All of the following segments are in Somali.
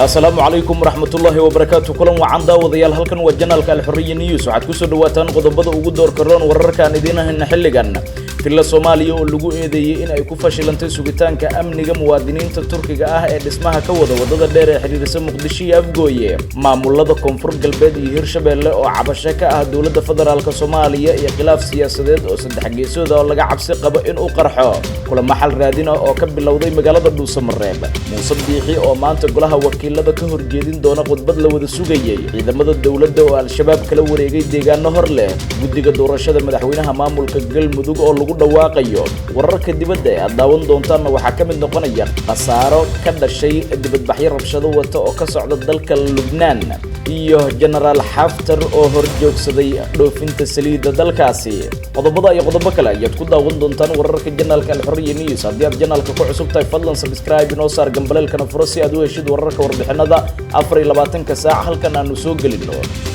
Asalaamu calaykum waraxmatullaahi wabarakaatu. Kulan wacan, daawadayaal. Halkan waa janaalka Alxuriya News. Waxaad kusoo dhawaataan qodobada ugu doorka roon wararkaan idiin hayna xilligan. Villa Soomaaliya oo lagu eedeeyey in ay ku fashilantay sugitaanka amniga muwaadiniinta Turkiga ah ee dhismaha ka wada wadada dheer ee xidhiirisa Muqdisho iyo Afgooye. Maamulada Koonfur Galbeed iyo Hirshabeelle oo cabasho ka ah dowladda federaalka Soomaaliya iyo khilaaf siyaasadeed oo saddex geesooda oo laga cabsi qabo in uu qarxo. Kulamo xal raadina oo ka bilowday magaalada Dhuusamareeb. Muuse Biixi oo maanta golaha wakiilada ka horjeedin doona khudbad la wada sugayey. Ciidamada dowladda oo Al-Shabaab kala wareegay deegaano hor leh. Guddiga doorashada madaxweynaha maamulka Galmudug oo lagu dhawaaqayo. Wararka dibadda ee aad daawan doontaanna waxaa ka mid noqonaya khasaaro ka dhashay dibadbaxyo rabshado wata oo ka socda dalka Lubnaan iyo Genaraal Xaftar oo horjoogsaday dhoofinta saliidda dalkaasi. Qodobada iyo qodobo kale ayaad ku daawan doontaan wararka janaalka Alxuriya News. Haddii aad janaalka ku cusub tahay, fadlan subscribe inoo saar, gambaleelkana furo si aad u heshid wararka, warbixinada 24-ka saac halkan aanu soo gelino.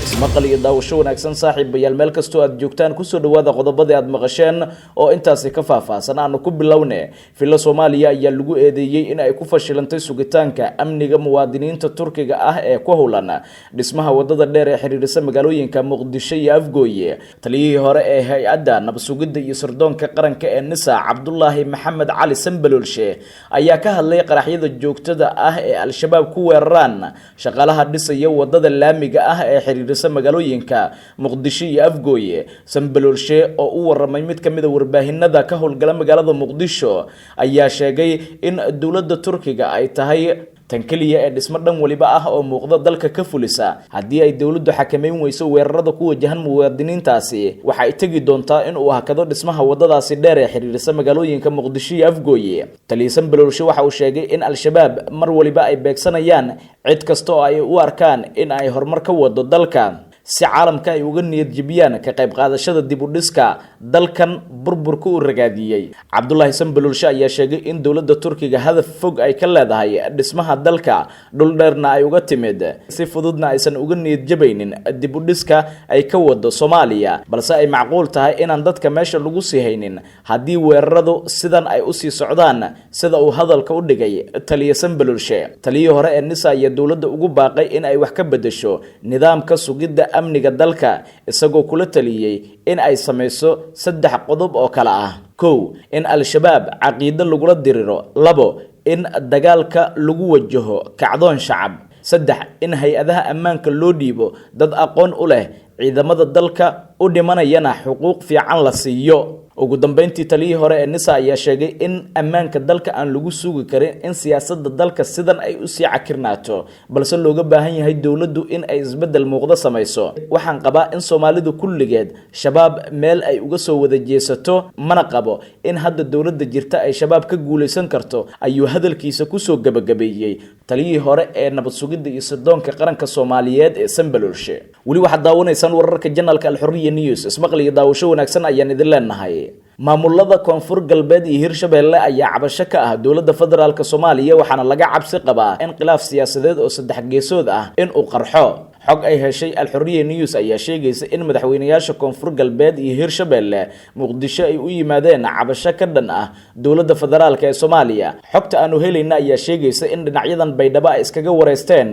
Ismaqal iyo daawasho wanaagsan, saaxiibayaal, meel kastoo aad joogtaan. Kusoo dhawaada qodobadii aad maqasheen oo intaasi ka faahfaahsan. Aanu ku bilowne, Villa Soomaaliya ayaa lagu eedeeyey in ay ku fashilantay sugitaanka amniga muwaadiniinta Turkiga ah ee ku howlan dhismaha wadada dheer ee xiriirisa magaalooyinka Muqdisho iyo Afgooye. Taliyihii hore ee hay-adda nabadsugidda iyo sirdoonka qaranka ee NISA, Cabdulaahi Maxamed Cali Sambaloolshe, ayaa ka hadlay qaraxyada joogtada ah ee Al-Shabaab ku weeraraan shaqaalaha dhisaya wadada laamiga ah ee xiriirisa magaalooyinka Muqdisho iyo Afgooye. Sambaloolshe oo u waramay mid ka mid a warbaahinada ka howlgala magaalada Muqdisho ayaa sheegay in dowladda Turkiga ay tahay tan keliya ee dhismo dhan weliba ah oo muuqda dalka ka fulisa. Haddii ay dowladdu xakameyn weyso weerarada ku wajahan muwaadiniintaasi, waxa ay tegi doontaa in uu hakado dhismaha wadadaasi dheer ee xiriirisa magaalooyinka Muqdisho iyo Afgooye. Taliya Sambaloolshe waxa uu sheegay in Al-Shabaab mar waliba ay beegsanayaan cid kasta oo ay u arkaan in ay horumar ka wado dalka, si caalamka ay uga niyad jebiyaan ka qayb qaadashada dib u dhiska dalkan burburka uu ragaadiyey. Cabdulaahi Sambaloolshe ayaa sheegay in dowladda Turkiga hadaf fog ay ka leedahay dhismaha dalka, dhul dheerna ay uga timid, si fududna aysan uga niyad jabaynin dib u dhiska ay ka wado Soomaaliya, balse ay macquul tahay inaan dadka meesha lagu sii haynin haddii weeraradu sidan ay usii socdaan, sida uu hadalka u dhigay taliya Sambaloolshe. Taliyihii hore ee NISA ayaa dowladda ugu baaqay in ay wax ka bedesho nidaamka sugidda amniga dalka, isagoo kula taliyey in ay samayso saddex qodob oo kale ah: kow, in Al-Shabaab caqiido lagula diriro; labo, in dagaalka lagu wajaho kacdoon shacab; saddex, in hay-adaha ammaanka loo dhiibo dad aqoon u leh, ciidamada dalka u dhimanayana xuquuq fiican la siiyo. Ugu dambeyntii, taliyihii hore ee NISA ayaa sheegay in ammaanka dalka aan lagu sugi karin in siyaasadda dalka sidan ay usii cakirnaato, balse looga baahan yahay dowladdu in ay isbeddel muuqdo samayso. "Waxaan qabaa in Soomaalidu kulligeed Shabaab meel ay uga soo wada jeesato, mana qabo in hadda dowladda jirta ay Shabaab ka guulaysan karto," ayuu hadalkiisa kusoo gabagabeeyey taliyihii hore ee nabad sugidda iyo sirdoonka qaranka Soomaaliyeed ee Sambaloolshe. Weli waxaad daawanaysaan wararka janalka Alxuriya News. Ismaqal iyo daawasho wanaagsan ayaan idin leenahay. Maamulada Koonfur Galbeed iyo Hirshabeelle ayaa cabasho ka ah dowladda federaalka Soomaaliya, waxaana laga cabsi qabaa in khilaaf siyaasadeed oo saddex geesood ah in uu qarxo. Xog ay heshay Alxuriya News ayaa sheegaysa in madaxweynayaasha Koonfur Galbeed iyo Hirshabeelle Muqdisho ay u yimaadeen cabasho ka dhan ah dowladda federaalka ee Soomaaliya. Xogta aanu helayna ayaa sheegaysa in dhinacyadan Baydhabo ay iskaga wareysteen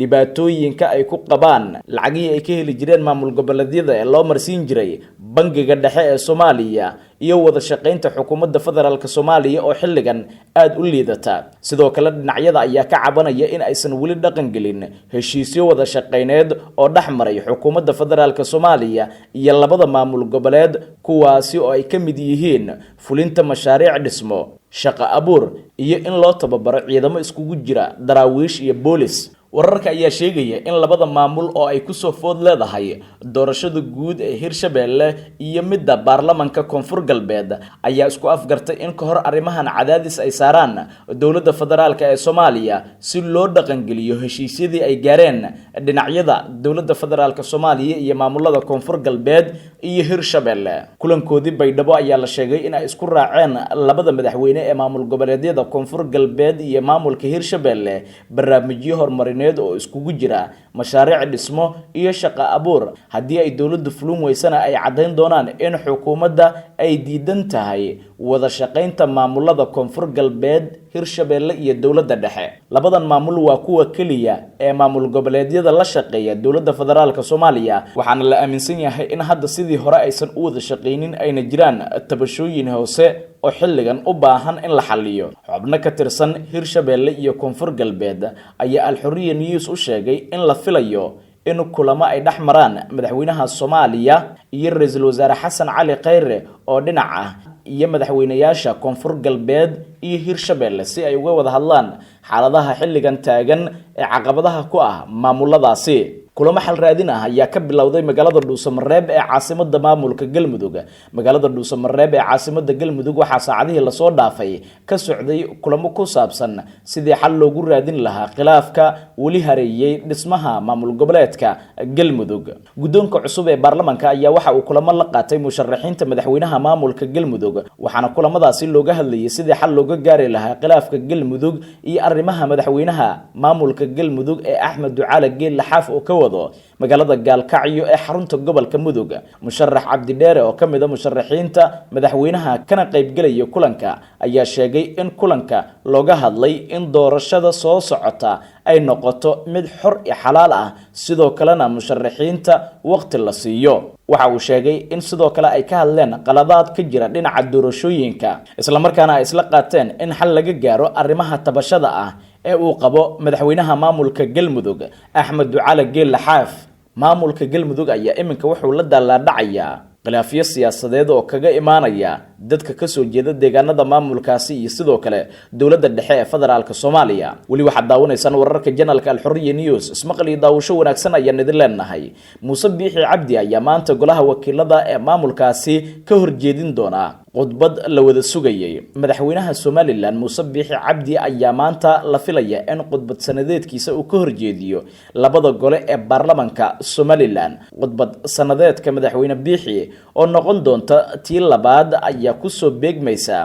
dhibaatooyinka ay ku qabaan lacagihii ay ka heli jireen maamul goboleedyada ee loo marsiin jiray Bangiga Dhexe ee Soomaaliya iyo wada shaqaynta xukuumadda federaalka Soomaaliya oo xilligan aada u liidata. Sidoo kale, dhinacyada ayaa ka cabanaya in aysan weli dhaqan gelin heshiisyo wada shaqayneed oo dhex maray xukuumadda federaalka Soomaaliya iyo labada maamul goboleed, kuwaasi oo ay ka mid yihiin fulinta mashaariic dhismo, shaqo abuur iyo in loo tababaro ciidamo iskugu jira daraawiish iyo boolis. Wararka ayaa sheegaya in labada maamul oo ay kusoo food leedahay doorashada guud ee Hirshabeelle iyo midda baarlamanka Koonfur Galbeed ayaa isku afgartay in ka hor arrimahan cadaadis ay saaraan dowladda federaalka ee Soomaaliya, si loo dhaqangeliyo heshiisyadii ay gaareen dhinacyada dowladda federaalka Soomaaliya iyo maamulada Koonfur Galbeed iyo Hirshabeelle. Kulankoodii Baydhabo ayaa la sheegay in ay isku raaceen labada madaxweyne ee maamul goboleedyada Koonfur Galbeed iyo maamulka Hirshabeelle barnaamijyo horumarineed oo iskugu jira mashaariic dhismo iyo shaqo abuur. Haddii ay dowladdu fulin weysana, ay caddayn doonaan in xukuumadda ay diidan tahay wada shaqaynta maamulada Koonfur Galbeed. Hirshabeelle iyo dowladda dhexe. Labadan maamul waa kuwa keliya ee maamul goboleedyada la shaqeeya dowladda federaalka Soomaaliya, waxaana la aaminsan yahay in hadda sidii hore aysan u wada shaqaynin, ayna jiraan tabashooyin hoose oo xilligan u baahan in la xaliyo. Xubno ka tirsan Hirshabeelle iyo Koonfur Galbeed ayaa Alxuriya News u sheegay in la filayo in kulamo ay dhex maraan madaxweynaha Soomaaliya iyo ra-iisul wasaare Xasan Cali Khayre oo dhinac ah iyo madaxweynayaasha Koonfur Galbeed iyo Hirshabeelle si ay uga wada hadlaan xaaladaha xilligan taagan ee caqabadaha ku ah maamuladaasi. Kulamo xal raadin ah ayaa ka bilowday magaalada Dhuusamareeb ee caasimada maamulka Galmudug. Magaalada Dhuusamareeb ee caasimada Galmudug waxaa saacadihii lasoo dhaafay ka socday kulamo ku saabsan sidii xal loogu raadin lahaa khilaafka weli hareeyey dhismaha maamul goboleedka Galmudug. Guddoonka cusub ee baarlamanka ayaa waxa uu kulamo la qaatay musharaxiinta madaxweynaha maamulka Galmudug, waxaana kulamadaasi looga hadlayay sidii xal looga gaari lahaa khilaafka Galmudug iyo arrimaha madaxweynaha maamulka Galmudug ee Axmed Ducaale Geelle Xaaf oo ka wado magaalada Gaalkacyo ee xarunta gobolka Mudug. Musharax Cabdidheere oo ka mid a musharaxiinta madaxweynaha kana qaybgelaya kulanka ayaa sheegay in kulanka looga hadlay in doorashada soo socota ay noqoto mid xor iyo xalaal ah, sidoo kalena musharaxiinta waqti la siiyo. Waxa uu sheegay in sidoo kale ay ka hadleen qaladaad ka jira dhinaca doorashooyinka, islamarkaana ay isla qaateen in xal laga gaaro arrimaha tabashada ah ee uu qabo madaxweynaha maamulka Galmudug Axmed Ducaale Geelle Xaaf. Maamulka Galmudug ayaa iminka wuxuu la daalaadhacayaa khilaafyo siyaasadeed oo kaga imaanaya dadka kasoo jeeda deegaanada maamulkaasi iyo sidoo kale dowladda dhexe ee federaalka Soomaaliya. Weli waxaad daawanaysaan wararka janalka Alxuriya News. Ismaqal iyo daawasho wanaagsan ayaan idin leenahay. Muuse Biixi Cabdi ayaa maanta golaha wakiilada ee maamulkaasi ka horjeedin doona khudbad la wada sugayay. Madaxweynaha Somalilan Muuse Biixi Cabdi ayaa maanta la filaya in khudbad sanadeedkiisa uu ka horjeediyo labada gole ee baarlamanka Somalilan. Khudbad sanadeedka madaxweyne Biixi oo noqon doonta tii labaad ayaa kusoo beegmaysa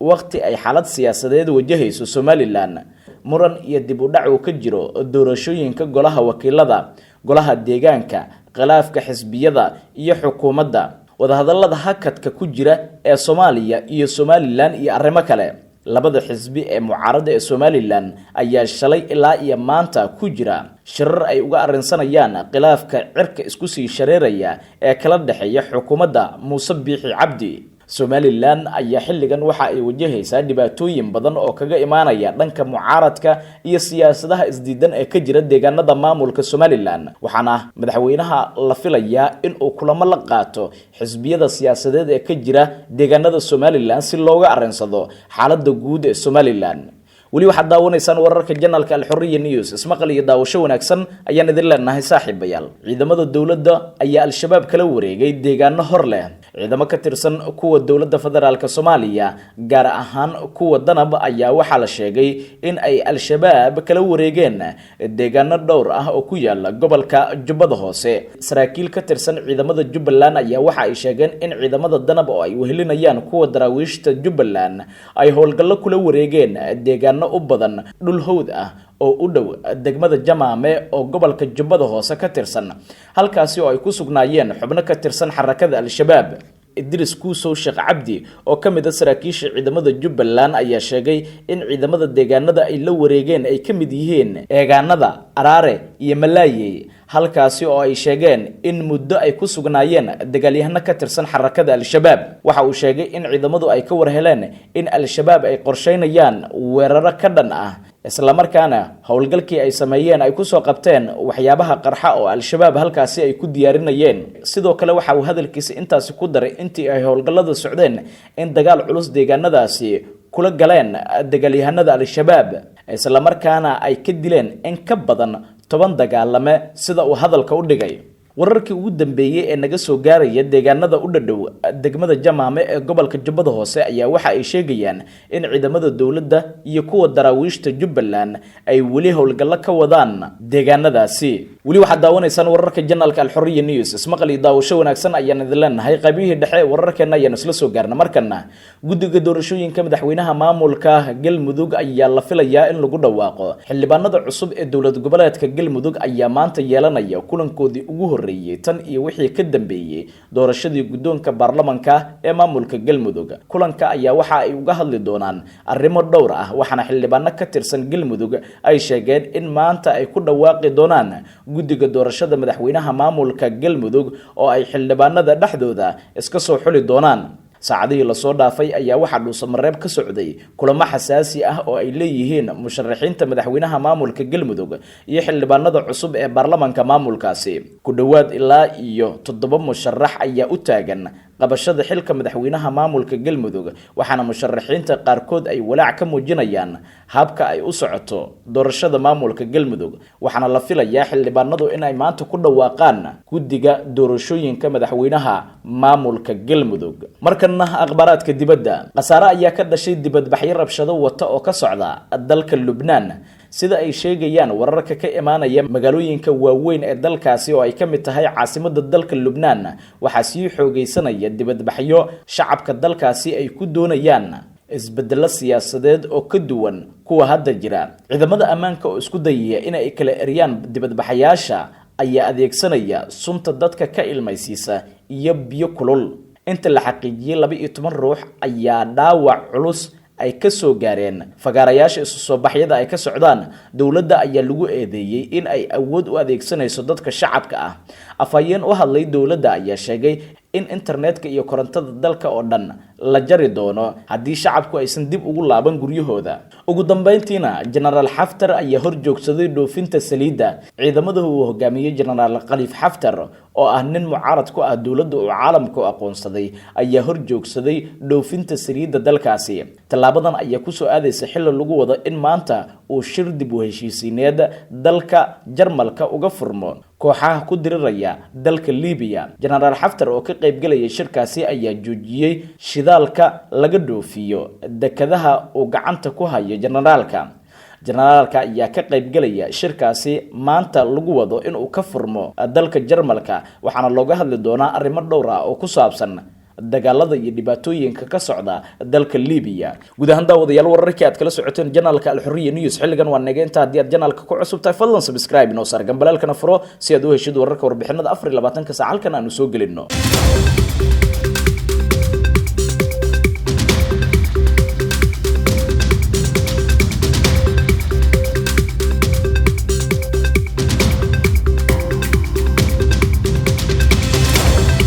waqti ay xaalad siyaasadeed wajahayso Somalilan, muran iyo dib u dhac uu ka jiro doorashooyinka golaha wakiilada, golaha deegaanka, khilaafka xisbiyada iyo xukuumadda, wadahadallada hakadka ku jira ee Soomaaliya iyo Somalilan iyo arrimo kale. Labada xisbi ee mucaaradda ee Somalilan ayaa shalay ilaa iyo maanta ku jira shirar ay uga arrinsanayaan khilaafka cirka isku sii shareeraya ee kala dhexeeya xukuumadda Muuse Biixi Cabdi. Somalilan ayaa xilligan waxa ay wajahaysaa dhibaatooyin badan oo kaga imaanaya dhanka mucaaradka iyo siyaasadaha isdiidan ee ka jira deegaanada maamulka Somalilan, waxaana madaxweynaha la filayaa in uu kulamo la qaato xisbiyada siyaasadeed ee ka jira deegaanada Somalilan si looga arrinsado xaaladda guud ee Somalilan. Weli waxaad daawanaysaan wararka janalka Alxuriya News. Ismaqal iyo daawasho wanaagsan ayaan idin leenahay, saaxiibayaal. Ciidamada dowladda ayaa Al-Shabaab kala wareegay deegaano hor leh. Ciidamo ka tirsan kuwa dowladda federaalk Soomaaliya, gaar ahaan kuwa Danab, ayaa waxaa la sheegay in ay Al-Shabaab kala wareegeen deegaano dhowr ah oo ku yaala gobolka Jubbada Hoose. Saraakiil ka tirsan ciidamada Jubbaland ayaa waxa ay sheegeen in ciidamada Danab oo ay wehelinayaan kuwa daraawiishta Jubbaland ay howlgallo kula wareegeen deegaano u badan dhul hawd ah oo u dhow degmada Jamaame oo gobolka Jubbada Hoose ka tirsan, halkaasi oo ay ku sugnaayeen xubno ka tirsan xarakada Al-Shabaab. Idris Kuusow Sheekh Cabdi oo ka mid a saraakiisha ciidamada Jubbaland ayaa sheegay in ciidamada deegaanada ay la wareegeen ay ka mid yihiin eegaanada Araare iyo Malaayey, halkaasi oo ay sheegeen in muddo ay ku sugnaayeen dagaalyahano ka tirsan xarakada Al-Shabaab. Waxa uu sheegay in ciidamadu ay ka war heleen in Al-Shabaab ay qorsheynayaan weeraro ka dhan ah, islamarkaana howlgalkii ay sameeyeen ay kusoo qabteen waxyaabaha qarxa oo Al-Shabaab halkaasi ay ku diyaarinayeen. Sidoo kale waxa uu hadalkiisa intaasi ku daray intii ay howlgallada socdeen in dagaal culus deegaanadaasi kula galeen dagaalyahanada Al-Shabaab, islamarkaana ay ka dileen in ka badan 10 dagaalame, sida uu hadalka u dhigay. Wararkii ugu dambeeyey ee naga soo gaaraya deegaanada u dhadhow degmada Jamaame ee gobolka Jubbada Hoose ayaa waxa ay sheegayaan in ciidamada dowladda iyo kuwa daraawiishta Jubbaland ay weli howlgallo ka wadaan deegaanadaasi. Weli waxaad daawanaysaan wararka janalka Alxoriya News. Ismaqal iyo daawasho wanaagsan ayaan idin leenahay. Qaybihii dhexe ee wararkeena ayaan isla soo gaarna. Markana guddiga doorashooyinka madaxweynaha maamulka Galmudug ayaa la filayaa in lagu dhawaaqo. Xildhibaanada cusub ee dowlad goboleedka Galmudug ayaa maanta yeelanaya kulankoodii ugu horreeyey tan iyo wixii ka dambeeyey doorashadii guddoonka baarlamanka ee maamulka Galmudug. Kulanka ayaa waxa ay uga hadli doonaan arrimo dhowr ah, waxaana xildhibaano ka tirsan Galmudug ay sheegeen in maanta ay ku dhawaaqi doonaan guddiga doorashada madaxweynaha maamulka Galmudug oo ay xildhibaanada dhexdooda iska soo xuli doonaan. Saacadihii lasoo dhaafay ayaa waxaa Dhuusamareeb ka socday kulamo xasaasi ah oo ay leeyihiin musharaxiinta madaxweynaha maamulka Galmudug iyo xildhibaanada cusub ee baarlamanka maamulkaasi. Ku dhowaad ilaa iyo 7 musharax ayaa u taagan qabashada xilka madaxweynaha maamulka Galmudug, waxaana musharaxiinta qaarkood ay walaac ka muujinayaan habka ay u socoto doorashada maamulka Galmudug. Waxaana la filayaa xildhibaanadu in ay maanta ku dhawaaqaan guddiga doorashooyinka madaxweynaha maamulka Galmudug. Markana akhbaaraadka dibadda. Khasaare ayaa ka dhashay dibadbaxyo rabshado wata oo ka socda dalka Lubnaan. Sida ay sheegayaan wararka ka imaanaya magaalooyinka waaweyn ee dalkaasi oo ay ka mid tahay caasimada dalka Lubnaan, waxaa sii xoogaysanaya dibadbaxyo shacabka dalkaasi ay ku doonayaan isbedelo siyaasadeed oo ka duwan kuwa hadda jira. Ciidamada ammaanka oo isku dayaya in ay kala eryaan dibadbaxayaasha ayaa adeegsanaya sunta dadka ka ilmaysiisa iyo biyo kulul. Inta la xaqiijiyey, 12 ruux ayaa dhaawac culus ay ka soo gaareen fagaarayaasha isu soo baxyada ay ka socdaan. Dowladda ayaa lagu eedeeyey in ay awood u adeegsanayso dadka shacabka ah. Afhayeen u hadlay dowladda ayaa sheegay in internetka iyo korontada dalka oo dhan la jari doono haddii shacabku aysan dib ugu laaban guryahooda. Ugu dambeyntiina, Genaraal Xaftar ayaa hor joogsaday dhoofinta saliidda. Ciidamada uu hogaamiyey Genaraal Khaliif Xaftar, oo ah nin mucaarad ku ah dowladda uu caalamku aqoonsaday, ayaa hor joogsaday dhoofinta saliidda dalkaasi. Tallaabadan ayaa kusoo aadaysa xilli lagu wado in maanta uu shir dib u heshiisiineed dalka Jarmalka uga furmo kooxaha ku diriraya dalka Libiya. Genaraal Xaftar oo ka qaybgelaya shirkaasi ayaa joojiyey shidaalka laga dhoofiyo dekadaha uu gacanta ku hayo generaalka. Generaalka ayaa ka qaybgelaya shirkaasi maanta lagu wado inuu ka furmo dalka Jarmalka, waxaana looga hadli doonaa arrimo dhowr ah oo ku saabsan dagaalada iyo dhibaatooyinka ka socda dalka Libiya. Guud ahaan, daawadayaal, wararkii aad kala socoteen janalka Alxuriya News xilligan waa naga inta. Haddii aad janalka ku cusub tahay, fadlan subscribe inoo saar, gambaleelkana furo si aad u heshid wararka, warbixinada 24-ka saac halkan aanu soo gelino.